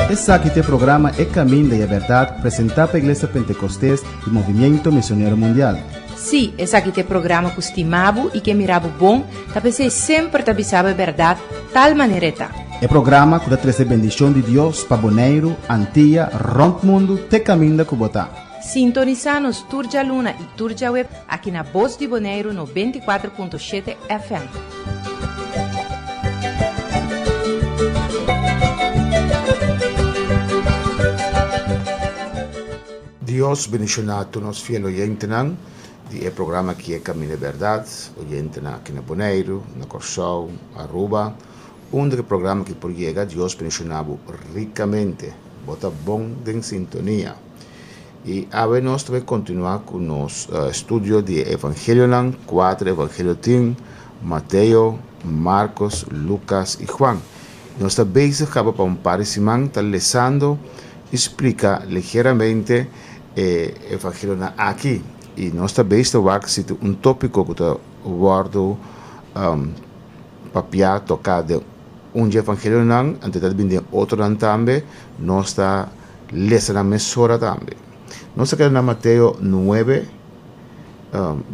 Esaki ta e programa E Caminda y e Berdad presenta pa Iglesia Pentecostes y Movimiento Misionero Mundial. Sí, esaki ta e programa ku stima bo i ke mira bo bon, ta p'esei semper ta bisa bo e bèrdat tal manera e ta. E programa ku ta trese bendishon di Dios pa Boneiru, Antia, rònt mundu te kaminda ku bo ta. Sintonisá nos tur djaluna i tur djaweb aki na Bos di Boneiru 94.7 FM. Dios bendiciona tur nos fiel oyentenan di e programa aki E Camino e Berdad, oyentenan aki na Boneiru, na Corsou, Aruba, unda ku e programa aki por yega, Dios bendiciona bo ricamente, bo ta bon den sintonia. Y awe nos ta bay continua cu nos estudio di e Evangelionan, cuater Evangelio tin, Mateo, Marcos, Lucas y Juan. Nos ta bezig caba pa un par di siman ta lesando y splica ligeramente e Evangelionan aki. Y nos ta bezig ta wak si tin un topico cu ta wordo papia toca den un dje Evangelionan, anto ta bin den otronan tambe, nos ta lesa nan mesora tambe. Nos ta keda na Mateo nuebe,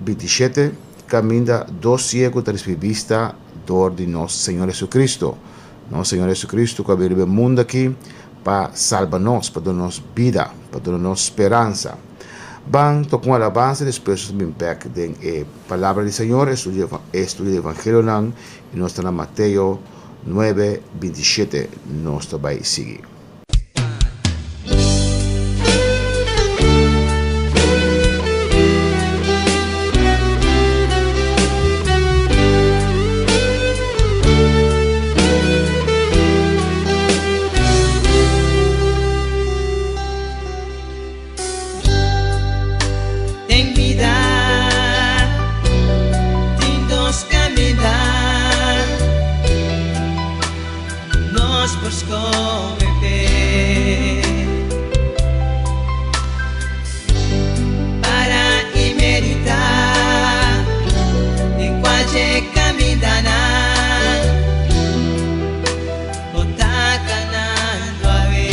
bintishete, kaminda dos siegu ta risibí bista dor di nos Señor Jesucristo. Nos Señor Jesucristo ku a bini riba e mundu aki pa salba nos, pa duna nos bida, pa duna nos speransa. Ban toka un alabansa i despues nos ta bin bèk den e Palabra di Señor, e studio di Evangelionan, i nos ta na Mateo nuebe, bintishete. Nos ta bai sigui. Den bida tin dos caminda. Nos por scoge p'e. Para y medita den cual dje camindanan bo ta canando awe.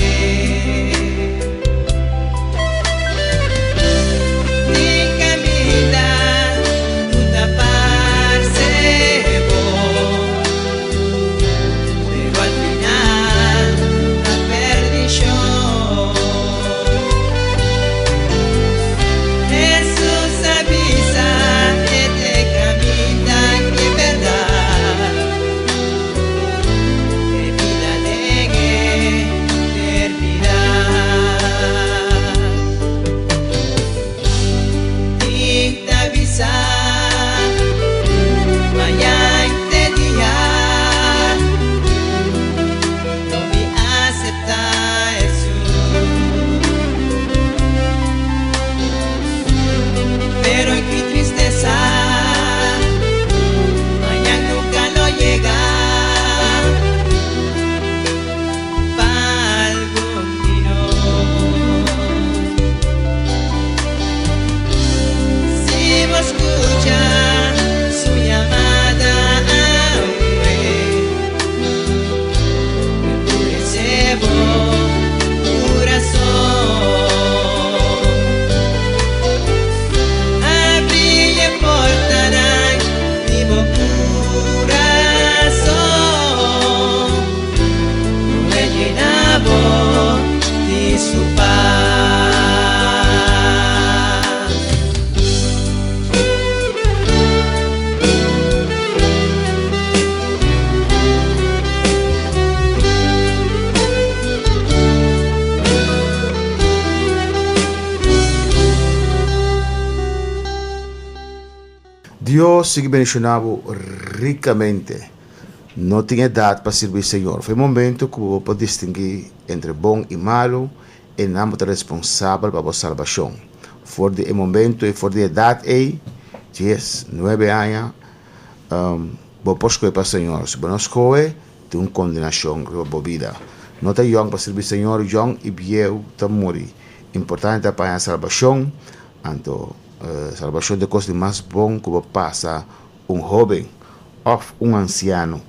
Tin caminda cu ta parce bo. Pero al final ta perdicion. Hesus a bisa e t'e caminda y berdad, e bida den eternidad. Tin ta bisa mañan te dia lo mi acepta Hesus. Pero ki tristesa mañan nunca lo yega pa algun di nos. Si bo scucha su yamada awe, Endurece bo curason. Abri e portanan di bo curason. Lo e yena bo di su pas. Dios sigui bendiciona bo ricamente. No tin edad pa sirbi Señor. Foi momento cu bo por distingui entre bon y malo, e nan bo ta responsabel pa bo salbacion. For di e momento y for di edad ey, dies, nuebe aña, bo por scohe pa Señor. Si bo no scohe, tin un condenacion riba bo bida. No ta yong pa sirbi Señor, yong y bieu ta muri. Importante ta pa haña salbacion, anto salbacion ta e cos di mas bon cu bo pasa un hoben of un anciano.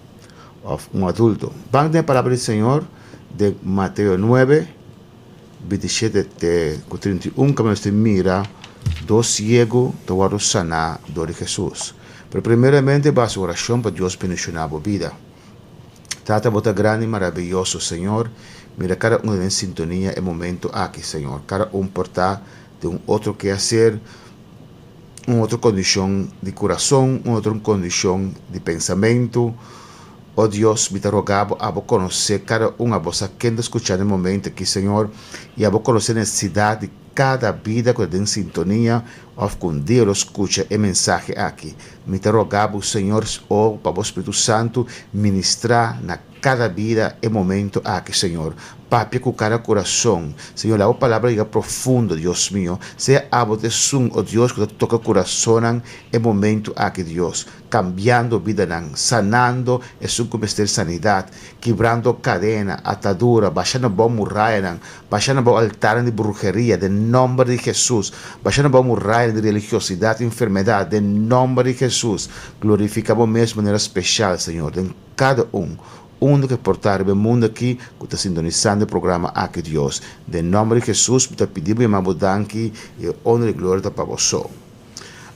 Òf un adulto. Ban den e palabra di Señor den Mateo 9, 27 te ku 31 kaminda nos ta mira dos siegu ta wòrdu saná dor di Hesus. Pero primeramente bo hasi orashon pa Dios bendishoná bo bida. Tata bo ta grandi i maraviyoso Señor, mira kada un den sintonia e momento aki Señor, kada un por ta den un otro keaser, un otro kondishon di kurason, un otro kondishon di pensamentu. O Dios, mi ta roga bo, abo konosé kada un, abo sa ken ta skucha na e momento aki, Señor, i abo konosé nesesidat di kada bida ku ta den sintonia òf ku un dia lo skucha e mensahe aki. Mi ta roga bo, Señor, o pa bo Spiritu Santu ministrá na kada bida e momento aki, Señor. Papia ku kada kurason. Señor, laga bo palabra yega profundo, Dios mio. Sea abo ta esun, o Dios, ku ta toka kurasonnan e momento aki, Dios, kambiando bidanan, sanando esun ku mester sanidat, kibrando kadena, atadura, bashando abou murayanan, bashando abou altarnan di bruheria, den nòmber di Hesus, bashando abou murayanan di religiosidat i enfermedat, den nòmber di Hesus. Glorifiká bo mes manera speshal, Señor, den kada un, unda ku e por ta riba e mundu aki ku ta sintonisando e programa aki, Dios. Den nòmber di Hesus mi ta pidi bo yama bo danki i e honor i gloria ta pa bo so.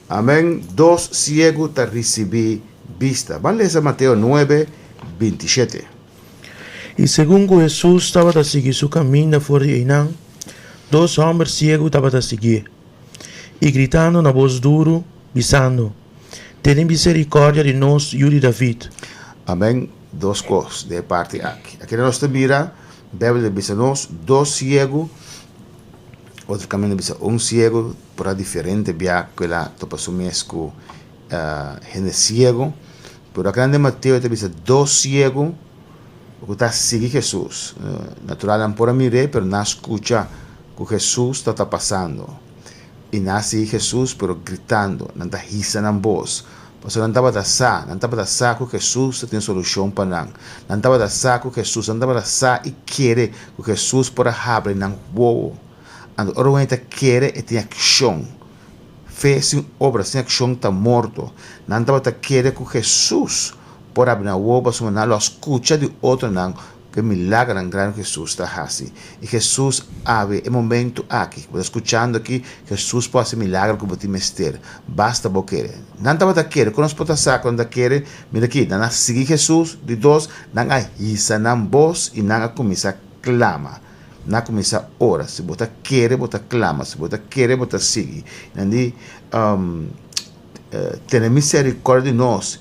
Amen. Dos siegu ta risibí bista. Ban lesa Mateo 9, 27. I segun ku Hesus tabata sigui su kaminda for di einan, dos hòmber siegu tabata siguié, i gritando na bos duru, bisando, Tene miserikòrdia di nos, Yu di David. Amen. Dos kos den e parti aki. Aki nos ta mira, Bijbel ta bisa nos, dos siegu, otro kaminda ta bisa un siegu, por a diferente bia ku el a topa su mes ku hende siegu. Pero aki nan den Mateo ta bisa dos siegu ku ta sigui Hesus. Natural nan por a mir'é, pero nan a skucha ku Hesus tabata pasando. I nan a sigui Hesus, pero gritando, nan ta hisa nan bos, pasobra nan tabata sa, nan tabata sa ku Hesus ta tin solushon pa nan. Nan tabata sa ku Hesus, nan tabata sa i kere ku Hesus por a habri nan wowo. Anto ora un hende ta kere, e tin akshon. Fe sin obra, sin akshon ta morto. Nan tabata kere ku Hesus por habri nan wowo pasobra nan lo a skucha di otronan Ku e milagernan grandi ku Hesus ta hasi. I Hesus awe e momentu aki, bo ta skuchando aki, Hesus por hasi milager ku bo tin mester. Basta bo kere. Nan tabata kere. Kon nos por ta sa ku nan ta kere? Mira aki, nan a sigui Hesus. Di dos, nan a hisa nan bos i nan a kuminsá klama. Nan a kuminsá ora. Si bo ta kere, bo ta klama. Si bo ta kere, bo ta sigui. Nan di, Tene miserikòrdia di nos.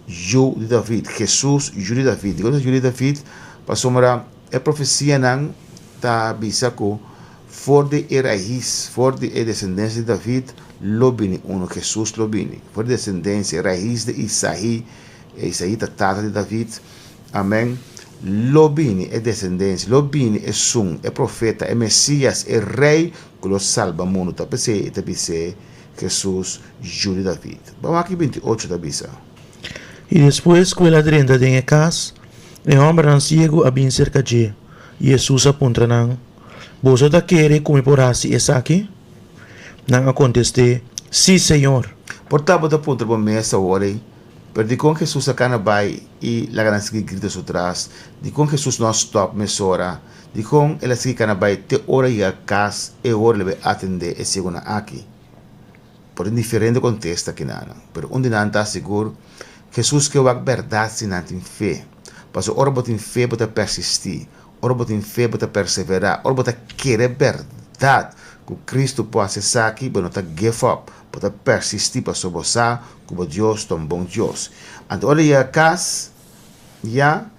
Yu di David, Hesus, Yu di David. Dikon ta Yu di David? Pasobra e profesianan ta bisa ku for di e rais, for di e desendensia di David lo bini unu, Hesus lo bini. For di desendensia, e rais di Isaí, Isaí ta tata di David, amen, lo bini e desendensia, lo bini esun, e profeta, e Mesias, e rei ku lo salba mundu. Ta p'esei e ta bis'é. Hesus, yu di David. Bo wak e 28 ta bisa. I despues ku el a drenta den e kas, e hòmbernan siegu a bin serka dje, i Hesus a puntra nan, Boso ta kere ku mi por hasi esaki? Nan a kontest'é, Sí, Señor. Por ta bo ta puntra bo mes awor ei, Pero dikon Hesus a kana bai i laga nan sigui grita su tras? Dikon Hesus no a stòp mesora? Dikon el a sigui kana bai te ora yega kas e ora el a bai atendé e siegunan aki? Por tin diferente kontesta kinanan, pero un di nan ta sigur, Hesus ke wak bèrdat si nan tin fe. Pasobra ora bo tin fe bo ta persistí, ora bo tin fe bo ta perseverá, ora bo ta kere bèrdat ku Kristu por hasi esaki bo no ta give up, bo ta persistí pasobra bo sa ku bo Dios ta un bon Dios. Anto ora el yega kas, ya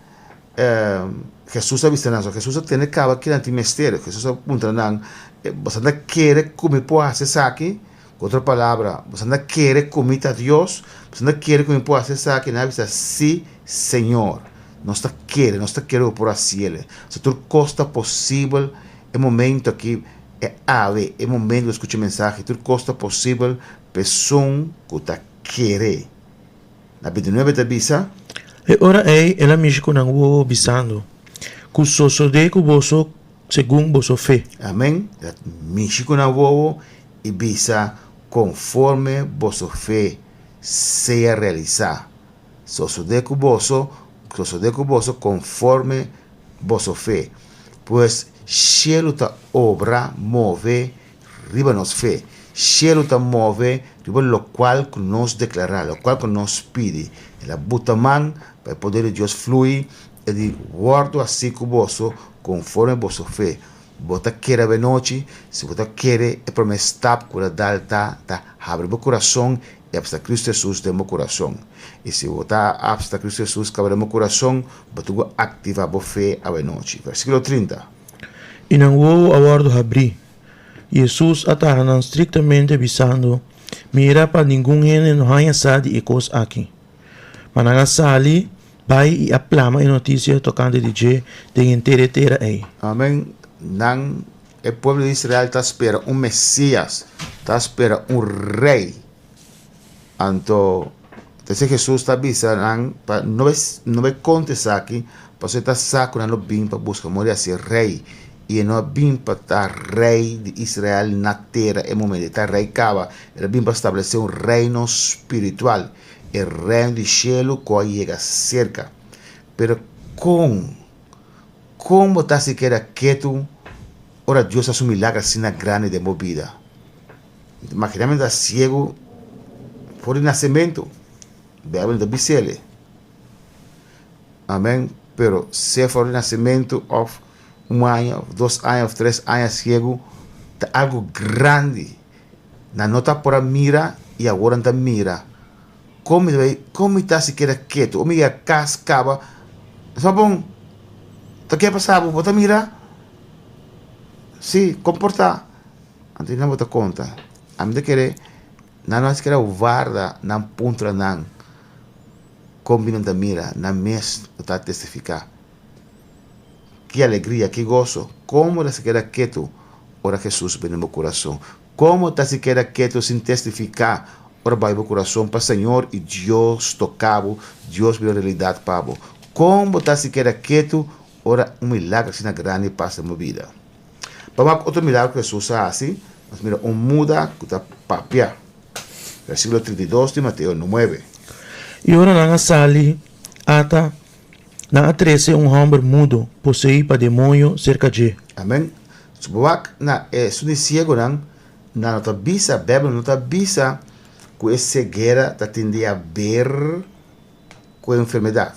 Hesus a bisa nan, so Hesus a tene kaba kinan tin mester. Hesus a puntra nan, Boso ta kere ku mi por hasi esaki? Ku otro palabra, boso ta kere ku mi ta Dios? Boso ta kere ku mi por hasi esaki? Nan a bisa, Si, Señor. Nos ta kere, nos ta kere ku bo por hasiel. So tur kos ta posibel e momento aki, e awe, e momento ku bo skucha e mensahe, tur kos ta posibel pa esun ku ta kere. Na 29 ta bisa. E ora ei el a mishi ku nan wowo, bisando, Ku sosodé ku boso segun boso fe. Amen. El a mishi ku nan wowo i bisa, Konforme boso fe sea realisá. Sosodé ku boso. Sosodé ku boso konforme boso fe. Pues, shelu ta obra, move, riba nos fe. Shelu ta move riba lokual ku nos deklará, lokual ku nos pidi. El a buta man pa e poder di Dios flui, e di, Wòrdu hasí ku boso konforme boso fe. Bo ta kere awenochi? Si bo ta kere, e promé stap ku el a dal ta ta habri bo kurason i apsta Kristu Hesus den bo kurason. I si bo ta apsta Kristu Hesus kaba den bo kurason, bo tin ku aktivá bo fe awenochi. Versíkulo 30. I nan wowo a wòrdu habrí. Hesus a taha nan striktamente bisando, Mira pa ningun hende no haña sa di e kos aki. Ma nan a sali bai i a plama e notisia tokante di dje den henter e tera ei. Amen. Nan, e pueblo di Israel ta spera un Mesias, ta spera un rei. Anto, entonces Hesus ta bisa nan pa no bai, no bai konta esaki, pasobra e ta sa ku nan lo bin pa buska mori hasi rei. I e no a bin pa ta rei di Israel na tera e momento, e ta rei kaba, el a bin pa stablesé un reino spiritual. E reino di shelu ku a yega serka. Pero kon, kon bo ta hasi keda ketu ora Dios hasi un milagro asina grandi den bo bida? Imagina mi ta siegu for di nasementu. Beibel no ta bis'el. Amen. Pero sea for di nasementu òf un aña òf dos aña òf tres aña siegu ta algu grandi. Nan no ta por a mira y awor nan ta mira. Con mi ta bay, con mi ta si keda ketu? O mi yega cas caba, Sa bon, ta ke pasa bo? Bo ta mira? Si, comporta. Anto nan bo ta conta. Ami ta kere nan no a sikiera warda nan puntra nan con bi nan ta mira, nan mes lo ta testifica. Ki alegria, ki goso! Como ta si keda ketu ora Jesus bini bo curason? Como ta si keda ketu sin testifica ora bai bo curason pa Señor y Dios toca bo, Dios bira realidad pa bo? Como ta si keda ketu ora un milagro asina grandi pasa den bo bida? Pa wak otro milagro cu Jesus a haci, nos mira un muda cu ta papia. Versiculo 32 di Mateo 9. Y ora nan a sali, ata, Nan a trese un hòmber mudo, poseí pa demoño, serka dje. Amen. So bo wak na e esun di siegonan, nan no ta bisa, Beibel no ta bisa ku e seguera ta tin di haber ku e enfermedat.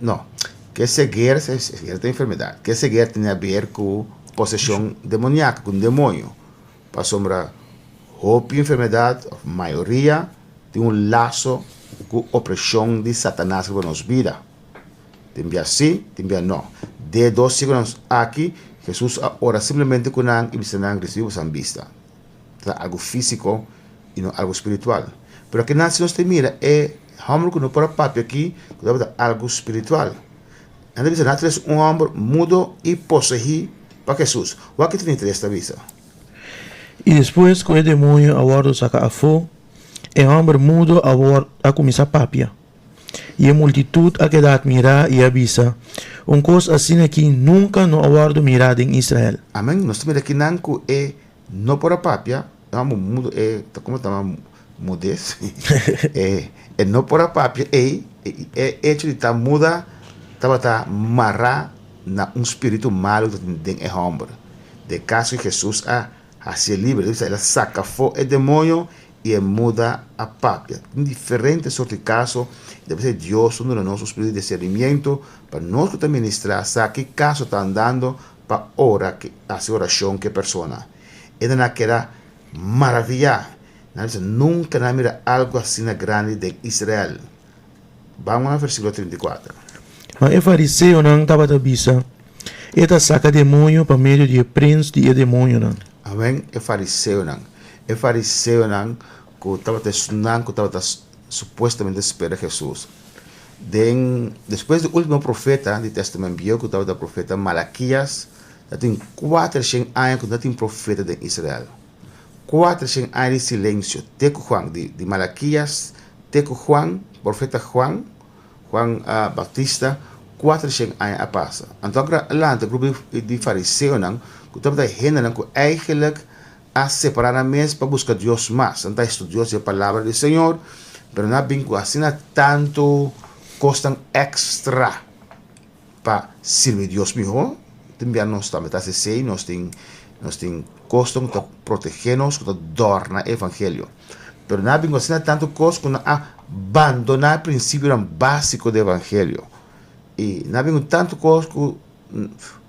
No. Ku e seguera, seguera ta enfermedat. Ku e seguera tin di haber ku poseshon demoniako, ku un demoño. Pasobra hopi enfermedat, òf mayoria, tin un laso ku opreshon di Satanas riba nos bida. Tin bia sí, tin bia no. De dos siegonan aki, Hesus a ora simplemente ku nan i bisa nan risibí boso bista. Ta algu físiko i no algu spiritual. Pero akinan si nos ta mira e hòmber ku no por a papia aki, ku tabata algu spiritual. Nan ta bisa nan a trese un hòmber mudo i poseí pa Hesus. Wak ki 33 ta bisa. I despues ku e demoño a wòrdu saka afó, e hòmber mudo a wòrdu a kuminsá papia. I e multitut a keda atmirá i a bisa, Un kos asina aki nunka no a wòrdu mirá den Israel. Amen. Nos ta mira kinan ku e no por a papia, e hòmber mudo e ta komo ta yama mudes, e e no por a papia ei, e echo di ta muda tabata mará na un spiritu malu ku tabatin den e hòmber. Den kaso ku Hesus a hasié liber, el a saka afó e demoño i e muda a papia. Tin diferente sort di kaso, i ta p'esei Dios ta duna nos un spiritu di disernimiento pa nos ku ta ministrá sa ki kaso ta andando pa ora ku hasi orashon ku e persona. E nan a keda maraviyá. Nan a bisa, Nunka nan a mira algu asina grandi den Israel. Ban na versíkulo 34. Ma e fariseonan tabata bisa, E ta saka demoño pa medio di e prins di e demoñonan. Amen, e fariseonan. E fariseonan ku tabata esunnan ku tabata supuestamente spera Hesus. Den despues di último profeta di Tèstamènt Bieu ku tabata profeta Malakias, ta tin kuatershen aña ku no tin profeta den Israel. Kuatershen aña di silensio te ku Juan, di di Malakias te ku Juan, profeta Juan, Juan Bautista, kuatershen aña a pasa. Anto a lanta grupo di fariseonan ku tabata hendenan ku eigenlijk a separá nan mes pa buska Dios mas. Nan ta estudioso di e palabra di Señor, pero nan a bin ku asina tantu Kosnan èkstra pa sirbi Dios mihó. Tin bia nos tambe ta hasi esei, nos tin nos tin kosnan ku ta protegé nos, ku ta dòrna e evangelio. Pero nan a bin ku asina tantu kos ku nan a bandoná e prinsipionan básiko di evangelio. I nan a bin ku tantu kos ku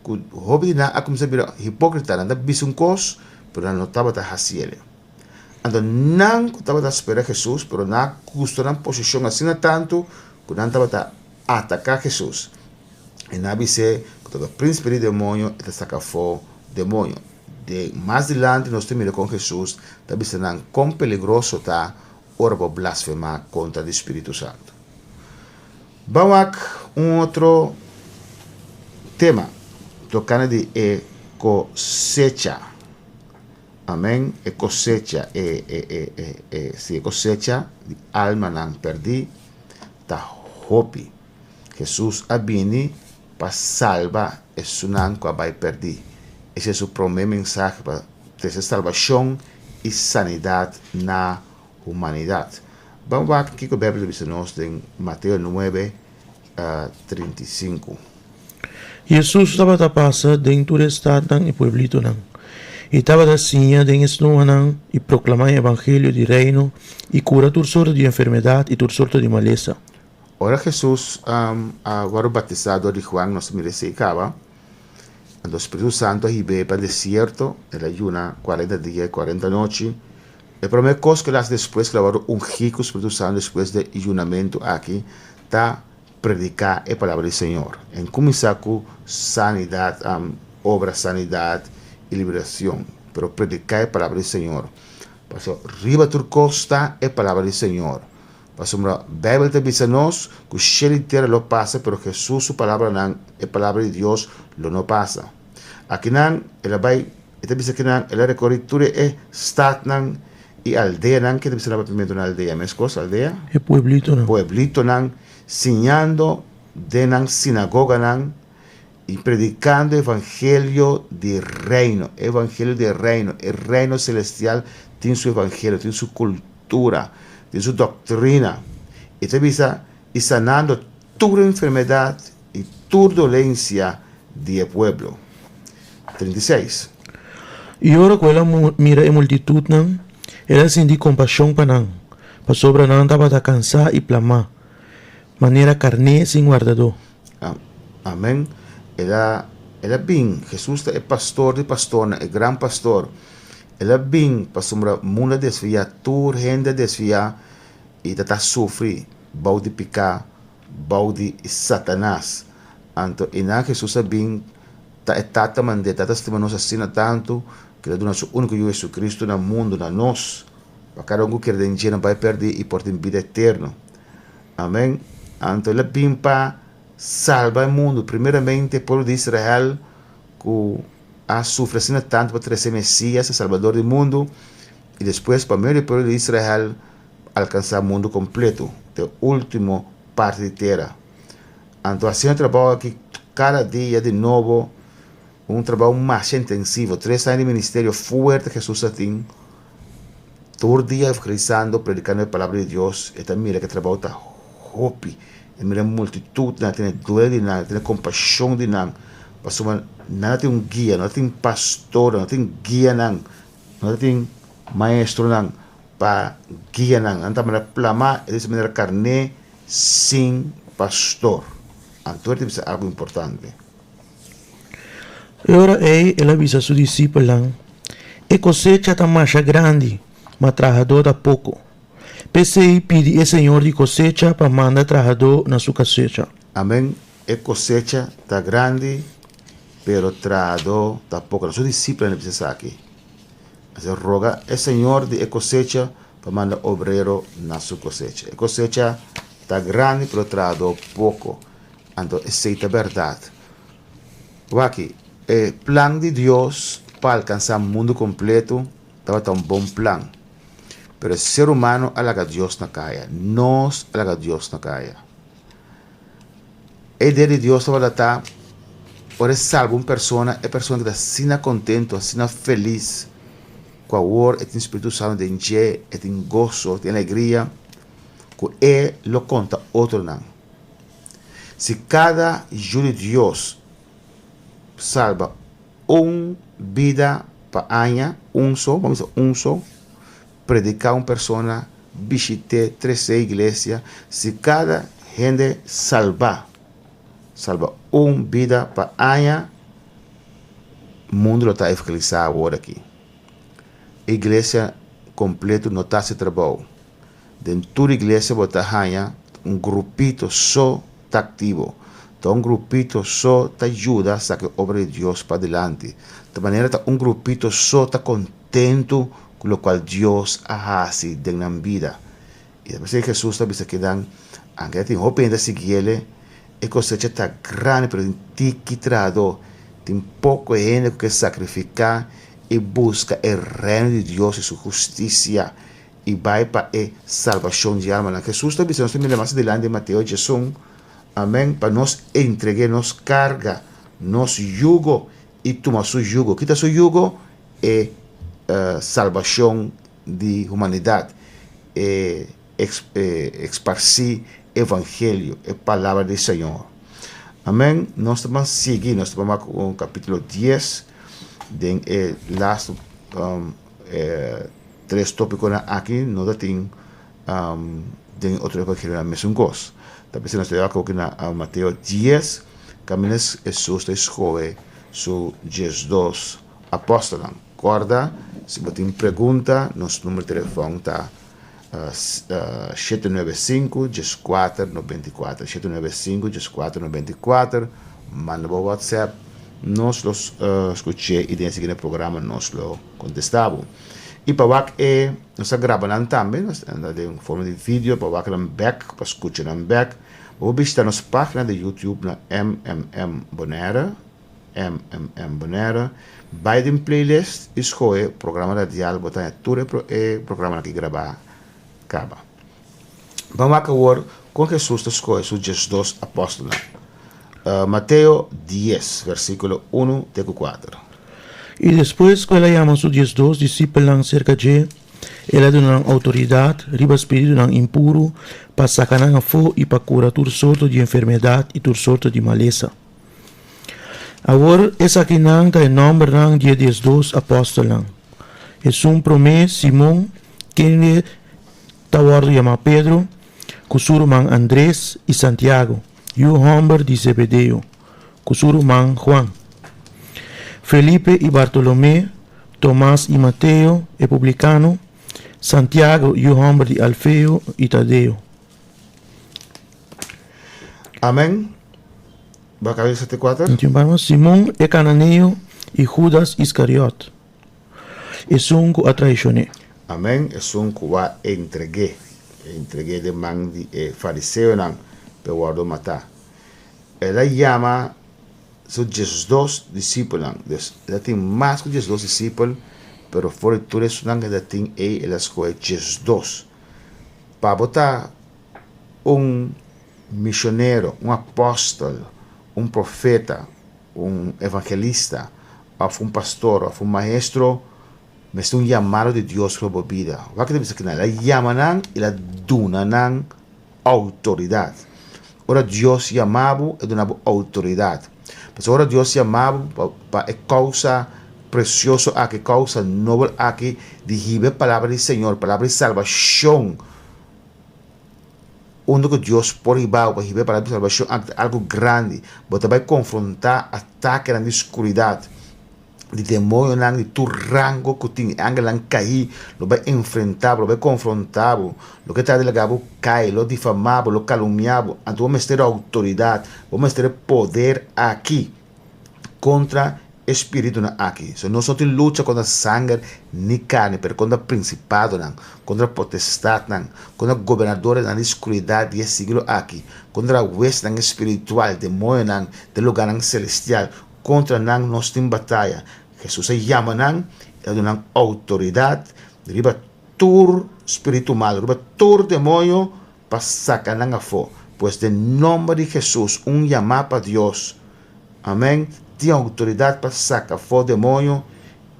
ku hopi di nan a kuminsá bira hipókrita, nan ta bisa un kos, pero nan no tabata hasi el. Anto nan ku tabata spera Hesus, pero nan a gusta nan posishon asina tantu ku nan tabata ataká Hesus. I nan a bis'é ku tabata prínsipe di demoño, e ta saka afó demoño. Den mas dilanti nos ta mira kon Hesus ta bisa nan kon peligroso ta ora bo blasfemá kontra di spiritu santu. Ban wak un otro tema tokante di e kosecha. Amen. E kosecha, e, e, e, e, e, si e kosecha di almanan pèrdí ta hopi. Hesus a bini pa salba esunnan ku a bai pèrdí. Esei su promé mensahe pa trese salbashon i sanidat na humanidat. Ban wak kiko Beibel ta bisa nos den Mateo nuebe, 35. Hesus tabata pasa den tur e statnan i pueblitonan, i tabata siña den e snoanan i proklamá e evangelio di Reino i kura tur sorto di enfermedat i tur sorto di malesa. Ora Hesus a wòrdu batisá dor di Juan, nos ta mira esei kaba, anto Spiritu Santu a hib'é pa desierto, el a yuna kuarenta dia i kuarenta nochi. E promé kos ku el a hasi despues ku el a wòrdu ungí ku Spiritu Santu despues di e yunamentu aki ta prediká e palabra di Señor. En kuminsá ku sanidat, obra sanidat i liberashon, pero prediká e palabra di Señor. Pasobra riba tur kos ta e palabra di Señor. Pasobra Beibel ta bisa nos ku shelu i tera lo pasa, pero Hesus su palabranan, e palabra di Dios, lo no pasa. Akinan el a bai, e ta bisa kinan el a rekorí tur e statnan i aldeanan, ke ta bisa na papiamentu na aldea, meskos aldea? E pueblitonan. Pueblitonan, siñando den nan sinagoganan i predikando evangelio di reino, evangelio di reino, e reino selestial tin su evangelio, tin su kultura, tin su doktrina. E ta bisa i sanando tur enfermedat i tur dolensia di e pueblo. 36. I ora ku el a mira e multitutnan, el a sinti kompashon pa nan, pasobra nan tabata kansá i plamá, manera karné sin wardadó. Amen. El a, el a bin, Hesus ta e pastor di pastornan, e gran pastor. El a bin pasobra mundu a desviá, tur hende a desviá i ta ta sufri bou di piká, bou di Satanas. Anto einan Hesus a bin ta e Tata mand'é. Tata stima nos asina tantu ku el a duna su úniko Yu Hesukristu na mundu, na nos, pa kada un ku kere den dje no bai pèrdí i por tin bida eterno. Amèn. Anto el a bin pa salba e mundu, primeramente e pueblo di Israel ku a sufri asina tantu pa trese Mesias, e Salbador di mundu, i despues pa medio di e pueblo di Israel alkansá mundu kompletu, te último parti di tera. Anto hasiendo e trabou aki kada dia di nobo, un trabou masha intensivo, tres aña di ministerio fuerte Hesus a tin, tur dia evangelisando, predikando e palabra di Dios, e ta mira ku e trabou ta hopi, e mira e multitutnan, e tene duele di nan, e tene kompashon di nan, pasobra nan a tin un guia, nan a tin pastornan, nan a tin guianan, nan a tin maestronan pa guia nan. Nan ta manera plamá, e ta manera karné sin pastor. Anto e ta bisa algu importante. E ora ei el a bisa su disipelnan, E kosecha ta masha grandi, ma trahadó ta poko. P'esei pidi e Señor di kosecha pa manda trahadó na su kosecha. Amen. E kosecha ta grandi, pero trahadó ta poko. Na su disipelnan el a bisa esaki. Asina roga e Señor di e kosecha pa manda obrero na su kosecha. E kosecha ta grandi, pero trahadó poko. Anto esei ta bèrdat. Wak, e plan di Dios pa alkansá mundu kompletu tabata un bon plan. Pero e ser humano a laga Dios na kaya. Nos a laga Dios na kaya. E idea di Dios tabata ta, ora e salba un persona, e persona keda asina kontentu, asina felis, ku awor e tin Spiritu Santu den dje, e tin goso, e tin alegria, ku e lo konta otronan. Si kada yu di Dios salba un bida pa aña, un so, ban bisa un so, prediká un persona, bishit'é, tres'é iglesia, si kada hende salba, salba un bida pa aña, mundu lo ta evangelisá awor aki. Iglesia kompleto no ta hasi trabou. Den tur iglesia bo ta haña un grupito so ta aktivo. Ta un grupito so ta yuda saka e obra di Dios padilanti. Ta manera ta un grupito so ta kontentu ku lokual Dios a hasi den nan bida. I ta p'esei Hesus ta bisa kinan, Anke ta tin hopi hende ta sigui el, e kosecha ta grandi pero tin tiki trahadó. Tin poko hende ku ke sakrifiká i buska e Reino di Dios i su hustisia. i bai pa e salbashon di almanan. Hesus ta bisa nos ta mira mas adilanti den Mateo diesun, amen, pa nos entreg'é nos karga, nos yugo i tuma su yugo. Kita su yugo? E salbashon di humanidat, e eksparsí evangelio, e palabra di Señor. Amen. Nos ta ban sigui, nos ta ban wak ku kapitulo dies den e lastu E tres tópikonan aki no ta tin den e otro evangelionan mesun kos. Ta p'esei nos ta wak awoki na Mateo dies, kaminda Hesus ta skohe su diesdos apòstelnan. Kòrda, si bo tin pregunta, nos number di telefòn ta 795 14 94, 795 14 94. Manda bo WhatsApp, nos lo skuch'é i den e siguiente programa nos lo kontestá bo. I pa wak e, nos a graba nan tambe, nos ta anda den forma di video pa wak nan bèk, pa skucha nan bèk. Bo por bishita nos página di YouTube na MMM Bonaire, MMM Bonaire. Bai den playlist i skohe programa radial, bo ta haña tur e programanan ki grabá kaba. Ban wak awor kon Hesus ta skohe su diesdos apòstelnan. Mateo dies, versíkulo unu te ku kuater. I despues ku el a yama su diesdos disipelnan serka dje, el a duna nan outoridat riba spiritunan impuru pa saka nan afó i pa kura tur sorto di enfermedat i tur sorto di malesa. Awor esakinan ta e nòmbernan di e diesdos apòstelnan, Esun promé, Simon, kende ta wòrdu yamá Pedro, ku su ruman Andres i Santiago, yu hòmber di Zebedeo, ku su ruman Juan, Felipe i Bartolomé, Tomas i Mateo, e publikano, Santiago, yu hòmber di Alfeo, i Tadeo. Amèn. Baka 74. Simon e kananeo i Hudas Iskariòt. Esun ku a traishon'é. Amèn, esun ku a entreg'é, entreg'é den man di e fariseonan p'e wòrdu matá. El a yama su diesdos disipelnan. Dus, el a tin mas ku diesdos disipel, pero for di tur esunnan ku el a tin ei, el a skohe diesdos. Pa bo ta un mishonero, un apòstel, un profeta, un evangelista, òf un pastor òf un maestro mester un yamado di Dios riba bo bida. Wak ta bisa kinan? El a yama nan i el a duna nan outoridat. Ora Dios yama bo, e duna bo outoridat. Pasobra ora Dios yama bo pa e kousa presioso aki, e kousa nobel aki di hiba e palabra di Señor, palabra di salbashon, Unda ku Dios por hiba bo pa hiba e palabra di salbashon aki ta algu grandi. Bo ta bai konfrontá atakenan di skuridat, di demonionan di tur rango ku tin. E angelnan kaí lo bai enfrentá bo, lo bai konfrontá bo. Loke ta di laga bo kai, lo difamá bo, lo kalumniá bo. Anto bo mester e outoridat, bo mester e poder aki. Kontra e spiritunan aki. So nos no tin lucha kontra sanger ni karni, pero kontra prinsipadonan, kontra potestatnan, kontra gobernadorenan di skuridat di e siglo aki, kontra huesnan spiritual, demoñonan den lugarnan selestial. Kontra nan nos tin bataya. Hesus a yama nan, el a duna nan outoridat riba tur spiritu malu, riba tur demoño, pa saka nan afó. Pues den nomber di Hesus, un yamá pa Dios, amèn, tin outoridat pa saka afó demoño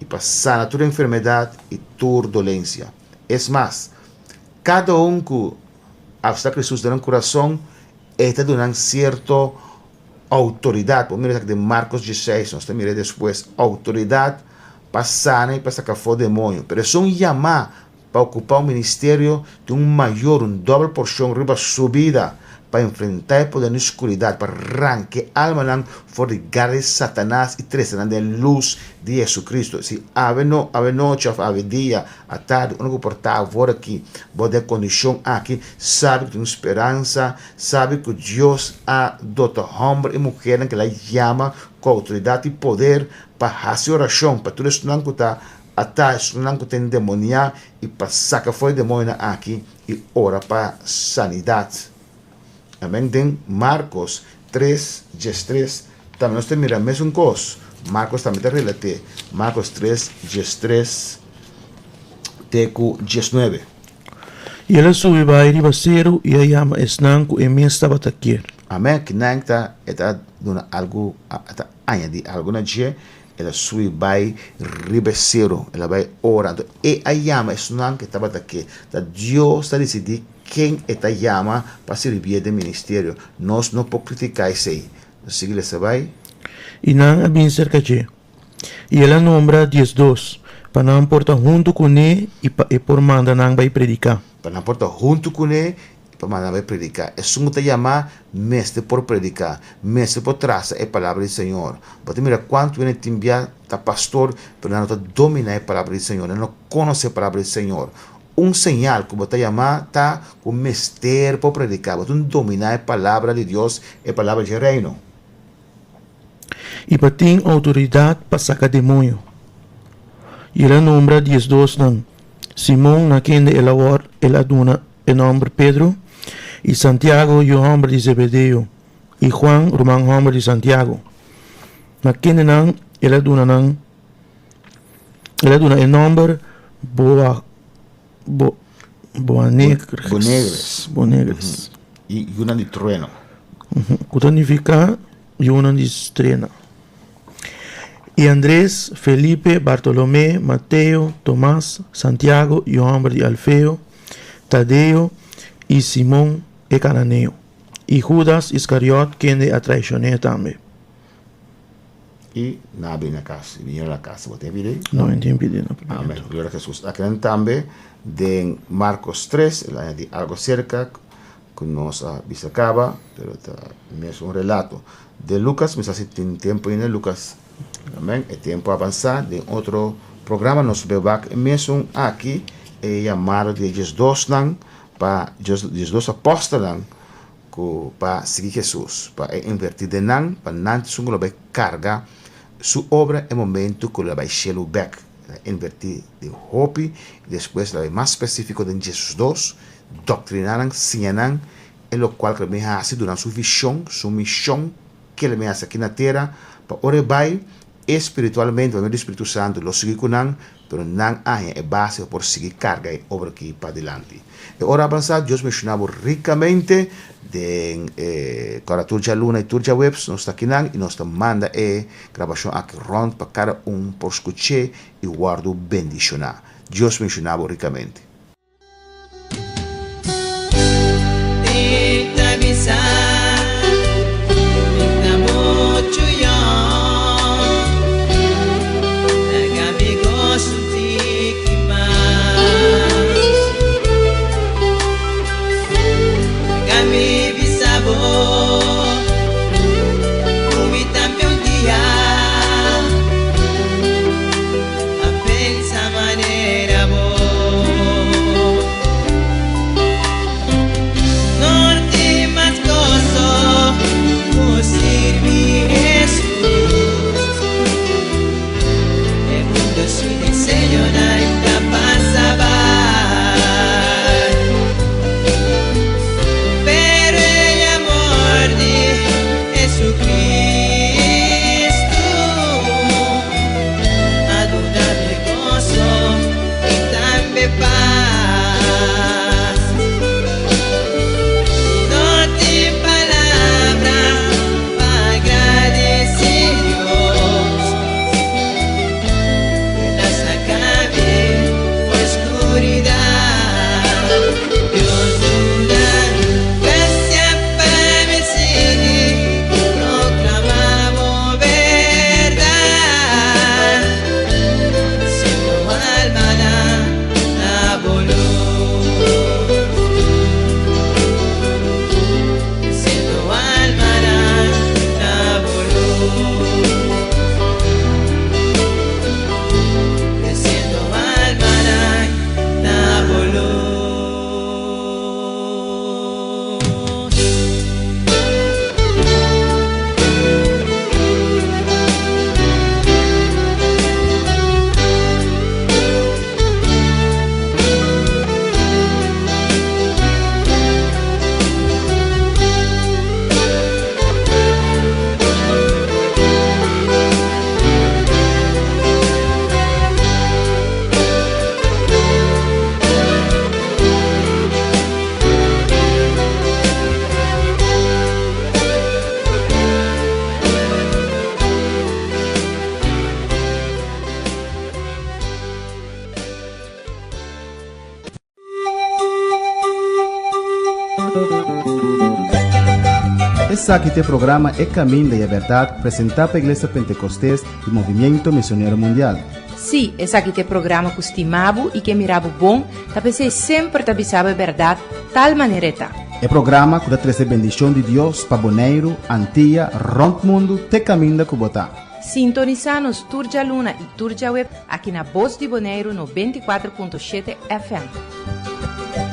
i pa sana tur enfermedat i tur dolensia. Es mas, kada un ku aseptá Hesus den nan kurason, E ta duna nan sierto outoridat. Bo mira esaki den Markos dieseis, nos ta mira despues, outoridat pa sana i pa saka afó demoño. Pero esun yamá pa okupá un ministerio tin un mayor, un dòbel porshon riba su bida pa enfrentá e poder di skuridat, pa ranka e almanan for di gara di Satanas i trese nan den e lus di JesuCristo. Si awe no, awe nochi òf awe dia, atardi, unda ku por ta awor aki, bo den e kondishon aki, sabi ku tin un speransa, sabi ku Dios a dota hòmber i muhernan ku El a yama ku outoridat i poder pa hasi orashon pa tur esnan ku ta atá, esnan ku ta endemoniá i pa saka for e demonionan aki i ora pa sanidat. Amen. Den Markos tres, diestres tambe nos ta mira mesun kos. Markos tambe ta relat'é. Markos tres, diestres te ku diesnuebe. I el a subi bai riba seru i a yama esnan ku e mes tabata kier. Amen. Kinan ta e ta duna algu, e ta añadí algu na dje. El a subi bai riba e seru, el a bai ora. Anto e a yama esnan ku e tabata ke. Ta Dios ta disidí ken e ta yama pa sirbié den ministerio. Nos no por kritiká esei. Nos sigui lesa bai. I nan a bin serka dje. I el a nombra diesdos, pa nan por ta huntu kuné i pa e por manda nan bai prediká. Pa nan por ta huntu kuné Pa manda bai prediká. Esun ku ta yamá mester por prediká, mester por trasa e palabra di Señor. Bo ta mira kuantu hende tin bia ta pastor, pero nan no ta dominá e palabra di Señor, nan no konosé e palabra di Señor. Un señal ku bo ta yamá ta ku mester por prediká, bo tin dominá e palabra di Dios, e palabra dje Reino. I pa tin outoridat pa saka demoño. I el a nombra diesdosnan, Simon, na kende el a wòrd el a duna e nòmber Pedro, i Santiago, yu hòmber di Zebedeo, i Juan, ruman hòmber di Santiago, na kendenan el a duna nan el a duna e nòmber Boa Bo Boanegres, Boanegres. I yunan di trueno. Ku ta nifiká yunan di strena. I Andres, Felipe, Bartolomé, Mateo, Tomas, Santiago, yu hòmber di Alfeo, Tadeo i Simon e kananeo, i Hudas Iskariòt kende a traishon'é tambe. I nan a bini na kas, i binieron na kas. Bo tin pidi? No, mi tin pidi na pidi. Amen. Gloria a Jesus. Akinan tambe den Marcos tres, el a añadi algo serka ku nos a bisa kaba, pero ta mesun relato. Den Lucas, mi sa si tin tempo ainda, Lucas, amen, e tempo a avansa, den otro programa nos be wak e mesun aki, e yamado di e diesdosnan pa diesdos apostelnan ku pa sigui Jesus, pa e inverti den nan, pa nan esun ku lo bai karga su obra e momento ku lo bai shelu bek. El a inverti den hopi i despues el a bai mas spesifiko den diesdos, doktrina nan, siña nan e lokual ku el bin hasi duna su vishon, su mishon ke el bin hasi aki na tera, pa ora e bai e spiritualmente pa medio di Spiritu Santu lo sigui ku nan, pero nan a haña e base pa por sigui karga e obra aki padilanti. E ora abansá Dios menshoná bo rikamente den e kòrda tur djaluna i tur djaweps nos ta akinan i nos ta manda e grabashon aki rònt pa kada un por skuch'é i wòrdu bendishoná. Dios menshoná bo rikamente. Esaki ta e programa E Caminda y e Berdad presenta pa Iglesia Pentecostes y Movimiento Misionero Mundial. Sí, esaki ta e programa ku stima bo i ke mira bo bon, ta p'esei semper ta bisa bo e bèrdat tal manera e ta. E programa ku ta trese bendishon di Dios pa Boneiru, Antia, rònt mundu te kaminda ku bo ta. Sintonisá nos tur djaluna i tur djaweb aki na Bos di Boneiru 94.7 FM.